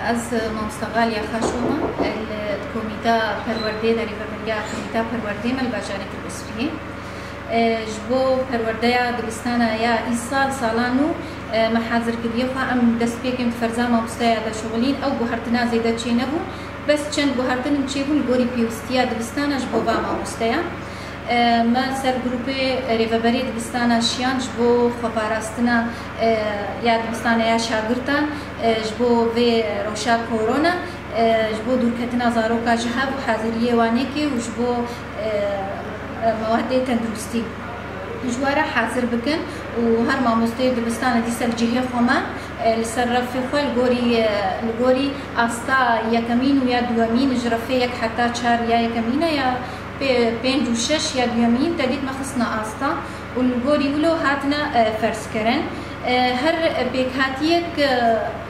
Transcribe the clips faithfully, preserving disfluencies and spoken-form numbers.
Ez mamoste Galya Xaşo me, li komîta perwerdê de rêveberiya komîta perwerdê me li bajarê Tirkspiyê. E, ji bo perwerdeya dibistana ya îsal, sala nû, e, me hazir kiriye xwe. Em destpêkên di ferza mamosteya de şixulîn, ew guhertina zêde çênebûn. Bes çend guhertin çêbûn li gorî pêwistiya dibistana ji bo va mamosteya. E, me ser grûpê rêveberê dibistana şiyan ji bo xweparastina, e, ya dibistana ya şagirtan, e, ji bo vê rewşa korona, e, ji bo dûrketina zaroka ji hev û haziriyê wan ê kê û ji bo, e, e, mewadê tenduristî ji we re hazir bikin û her mamosteyê dibistana dîsa li cihê xwe me, e, li ser refê xwe li gorî, e, li gorî asta yekemîn û ya duwemîn, ji refê yek heta çar ya yekemîn e, ya pê-, pênc û şeş ya duyemîn te dît me xistine asta û li gorî wilo hatine, e, ferzkirin. E, her pêkhatiyek, e,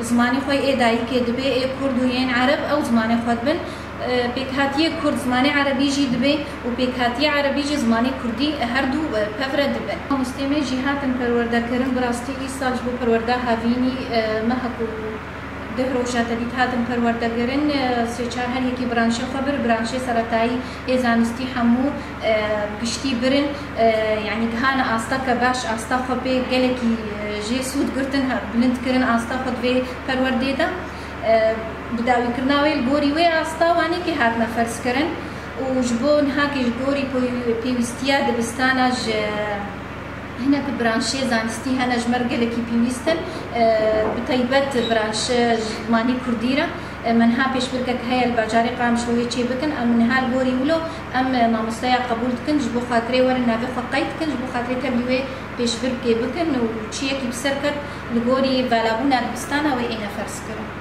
zimanê xwe ê dayikê dibe, ê kurd û yên ereb ew zimanê xwe dibin. E, pêkhatiyek kurd zimanê erebî jî dibe û pêkhatiye erebî jî zimanê kurdî, e, her du, e, pevre dibin. Mamostê me jî hatin perwerdekirin, bi rastî îsal ji bo perwerda havînî, e, mehek û deh roja te dît hatin perwerdekirin, e, sê çar her yekî branşê xwe bir, branşê seretayî ê zanistî hemû, e, giştî birin, e, yanî gihane asteke baş, asta xwe pê gelekî, e, jê sûd girtin, he, bilind kirin asta xwe di vê perwerdê de. E, bi dawîkirina wê li gorî wê asta wan ê kê hatine ferzkirin û ji bo niha kê ji gorî pê-, pêwîstiya dibistana ji Hinek branşê zanistî hene ji me re gelekî pêwîst in, e, bi taybet branşê ji zimanê kurdî re. E, me niha pêşbirkek heye li bajarê Qamişloyê çêbikin. Em niha li gorî wilo em, e, mamosteya qebûl dikin, ji bo xatirê werin navê xwe qeyd dikin, ji bo xatirê tevlî wê pêşbirkê bikin û çiyekî bi ser ket li gorî valabûna dibistana wê êne ferzkirin.